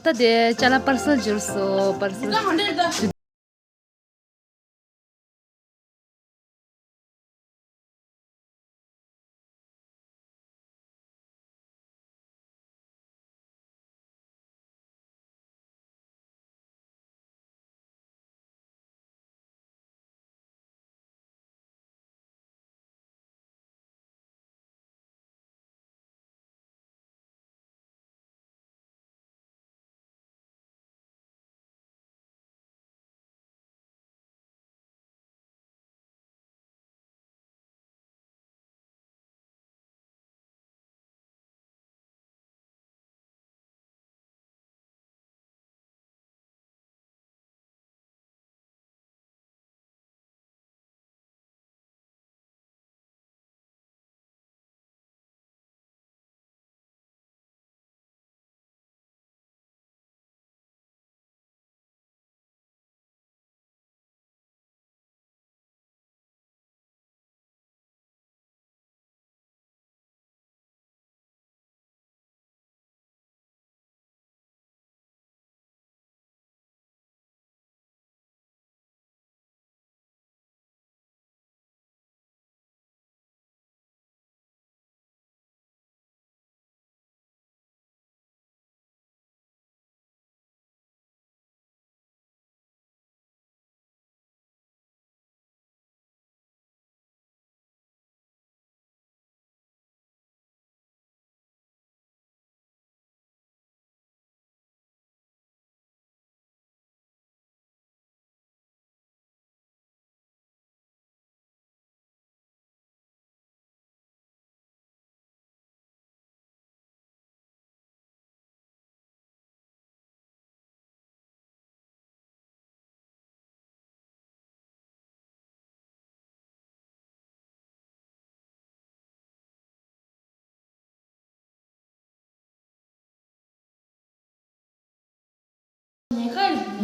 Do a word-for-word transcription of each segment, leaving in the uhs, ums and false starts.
ད་དེ་ཅ་ལག་པར་སལ་འབྱོར་སོང་པར་སལ།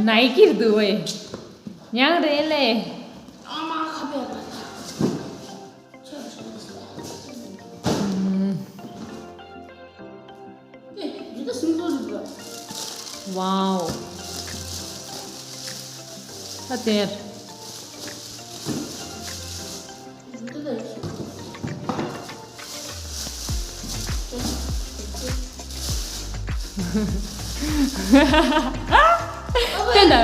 ནའི་ཀི་རེད་འདུག་བས། ཉང་རེད་ལེ། ཝའོ། ད་དེར། ཏན་ཏན།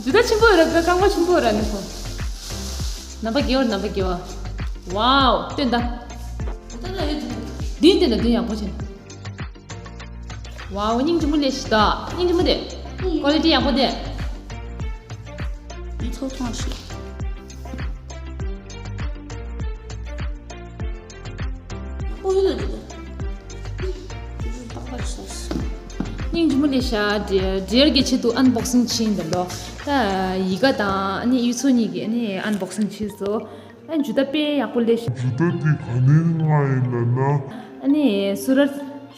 ཇུ་ཏ་ཆེན་པོ་ར་བོད་རྐང་པ་ཆེན་པོ་ར་ནི་ཁོ། ནམ་པ་རྒྱལ་བ་ནམ་པ་རྒྱལ་བ། ཝའོ་ཏན་ཏན། འདི་ཏན་ཏན་འདི་ཡག་པོ་ཆེན། ཝའོ་སྙིང་རྗེ་མོ་ལས་ཤི་ད། སྙིང་རྗེ་མོ་དེ། ཀོ་ལི་ཊི་ཡག་པོ་དེ། མི་ཐོག་ཐོང་ཞིག་ཨོ་ཡོད་ལ་འདུག་སྙིང་རྗེ་མོ་ལས་ཤ་འདྲེར་གྱི་ཆེད་དུ་ཨན་བོག་སིང་ཕྱིན་འདི་ལོ། ད་ཡི་ག་དང་ཨ་ནི་གཡུ་མཚོ་གཉིས་ཀྱི་ཨ་ནི་ཨན་བོག་སིང་ཕྱིན་སོ། ཨ་ཇུ་ཏ་དཔེ་ཡག་པོ་ལས་ཤ། ཇུ་ཏ་དེ་ག་ནས་མངགས་ཡིན་ལབ་ན། ཨ་ནི་སུ་ར་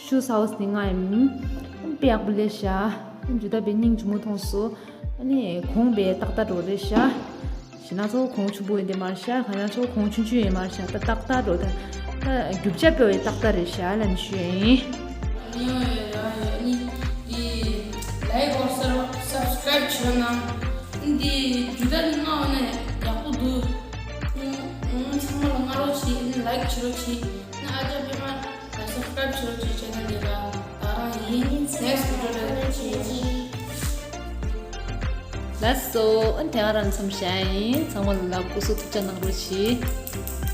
ཤུ་ས་ཧོ་སི་ནས་མངགས་ཡིན། དཔེ་ཡག་པོ་ལས་ཤ། ཨ་ཇུ་ཏ་དཔེ་སྙིང་རྗེ་མོ་མཐོང་སོ། ཨ་ནི་གོང་དཔེ་ཏག་ཏག་འགྲོ་རེད་ཤ། ཞེ་ན་ཚོ་གོང་ཆུང་པོ་ཡིན་དེ་མར་ཤ། ག་ན་ཚོ་གོང་ཆུང་ཆུང་ཡིན་མར་ཤ། ཏག་ཏག་འགྲོ་ད། ད་རྒྱུ་ཆ་དཔེ་བའི་ཏག་ཏག་རེད་ཤ་ལབ་ནས་ཞུ་ཡིན། ཡོད་ཡོད་ཡོད་ཡོད། ཨ་ནི་འདི་ལའིག་འོར་སབ་སི་ཀྲའིབ་བྱོས་གནང་། འདི་ཇུ་ཏ་ནི་མངགས་ནས་ཡག་པོ་འདུག་ཨུམ་ཨུམ། ཚང་མ་ལ་མངགས་རོགས་བྱེད། ཨ་ནི་ལའིག་བྱེད་རོགས་བྱེད། ཨ་ནི་ཨ་ཅག་པད་མ་ལ་སབ་སི་ཀྲའིབ་བྱེད་རོགས་བྱེད། ཆེ་ནལ་འདི་ལ་ད་རང་ཡིན། ནེགསི་ཊི་བི་ཌི་ཡོ་ལ་ལྟ་རོགས་བྱེད། ལགས་སོ། ཨ་ནི་དེ་ག་རང་མཚམས་བཞག་ཡིན། ཚང་མ་ལ་སྐུ་གཟུགས་ཐུགས་ཅག་གནང་རོགས་གྱིས།